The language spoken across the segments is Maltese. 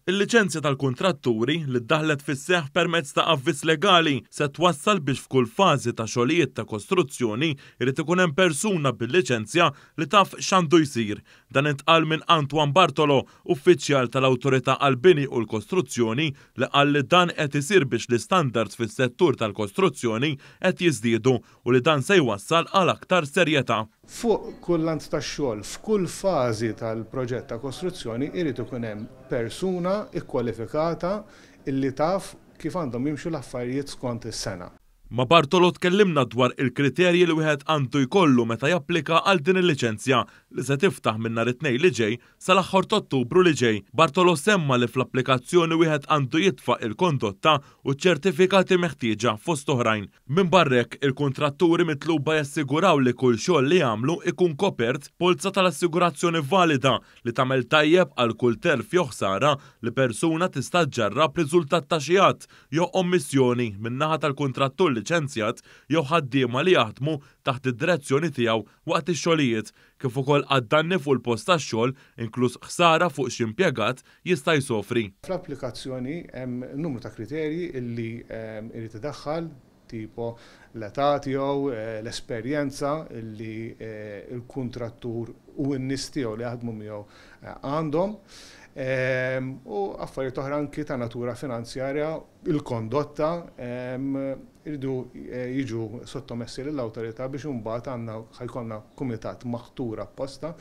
Il-liċenzja tal-kuntratturi, li ddaħħlet fis-seħħ permezz ta' avviż legali, se twassal biex f'kull fażi ta' xogħlijiet ta' kostruzzjoni jrid ikun hemm persuna bil-liċenzja li taf x'għandu jsir. Dan intqal minn Antoine Bartolo, uffiċjal tal-Awtorità għall-Bini u l-Kostruzzjoni li qal li dan qed isir biex l-istandards fis-settur tal-kostruzzjoni qed jiżdiedu u li dan se jwassal għal aktar serjetà. Fuq kull lant tax-xogħol, f'kull fażi tal-proġett ta' kostruzzjoni irid ikun hemm persuna kkwalifikata illi taf kif għandhom jimxu l-affarijiet skont is-sengħa. Ma' Bartolo tkellimna dwar il-kriterji li wieħed għandu jkollu meta japplika għal din il-liċenzja li se tiftaħ minn nhar it-Tnejn li ġej sal-aħħar t'Ottubru li ġej. Bartolo semma li fl-applikazzjoni wieħed għandu jitfa' il-kondotta u ċ-ċertifikati meħtieġa fost oħrajn. Minbarra hekk, il-kuntratturi mitluba jassiguraw li kull xogħol li jagħmlu ikun kopert b'polza tal-assigurazzjoni valida li tagħmel tajjeb għal kull telf jew ħsara li persuna tista' ġġarrab riżultat ta' xi att jew ommissjoni min-naħa tal-kuntrattur liċenzjat jew ħaddiema li jaħdmu taħt id-direzzjoni tiegħu waqt ix-xogħlijiet, kif ukoll għad-danni fuq il-post tax-xogħol, inkluż ħsara fuq xi impjegat jista' jsofri. Fl-applikazzjoni hemm numru ta' kriterji illi jrid idaħħal, tipo l-età tiegħu, l-esperjenza illi l-kuntrattur u n-nies tiegħu li jaħdmu miegħu għandhom, u affarijiet oħra anki ta' natura finanzjarja, il-kondotta, iridu jiġu sottomessi lill-awtorità biex imbagħad għandna ħa jkollna kumitat maħtur apposta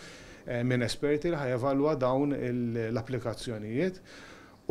minn esperti li ħa jevalwa dawn l-applikazzjonijiet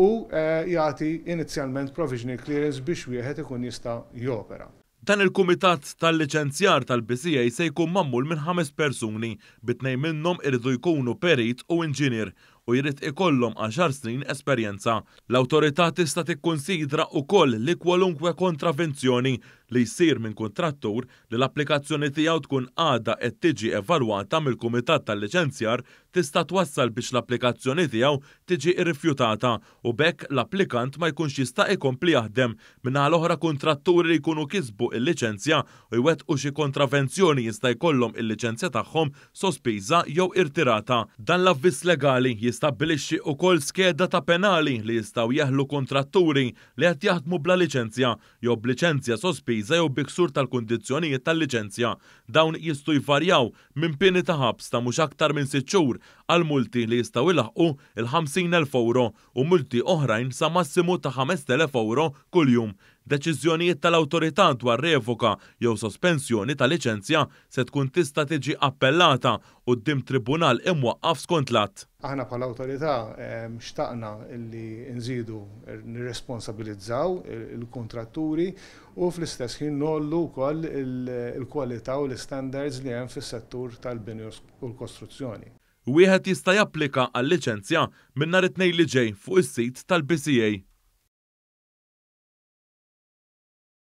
u jagħti inizjalment provisional clearance biex wieħed ikun jista' jopera. Dan il-kumitat tal-liċenzjar tal-BCA se jkun magħmul minn ħames persuni, bi tnejn minnhom iridu jkunu perit u inġinier u jrid ikollhom għaxar snin esperjenza. L-awtorità tista' tikkunsidra wkoll li kwalunkwe kontravenzjoni li jsir minn kuntrattur li l-applikazzjoni tiegħu tkun għadha qed tiġi evalwata mill-kumitat tal-liċenzjar tista' twassal biex l-applikazzjoni tiegħu tiġi rrifjutata u b'hekk l-applikant ma jkunx jista' ikompli jaħdem. Min-naħa l-oħra kuntratturi li jkunu kisbu l-liċenzja u jwettqu xi kontravenzjoni jista' jkollhom il-liċenzja tagħhom sospiża jew irtirata. Dan l-avviż legali jistabbilixxi wkoll skeda ta' penali li jistgħu jeħlu kuntratturi li qed jaħdmu bla liċenzja jew b'liċenzja sospiża jew bi ksur tal-kundizzjonijiet tal-liċenzja. Dawn jistgħu jvarjaw minn pieni ta' ħabs ta' mhux aktar minn sitt xhur għal multi li jistgħu jlaħħqu l-50,000 ewro u multi oħrajn sa massimu ta' 5,000 ewro kuljum. Deċiżjonijiet tal-awtorità dwar revoka jew sospensjoni ta' liċenzja se tkun tista' tiġi appellata quddiem tribunal imwaqqaf skont l-Att. Aħna bħala awtorità xtaqna li nżidu nirresponsabilizzaw il-kuntratturi u fl-istess ħin ngħollu wkoll il-kwalità u l-istandards li hemm fis-settur tal-bini u l-kostruzzjoni. Wieħed jista' japplika għal liċenzja minn nhar it-Tnejn li ġej fuq is-sit tal-BCA.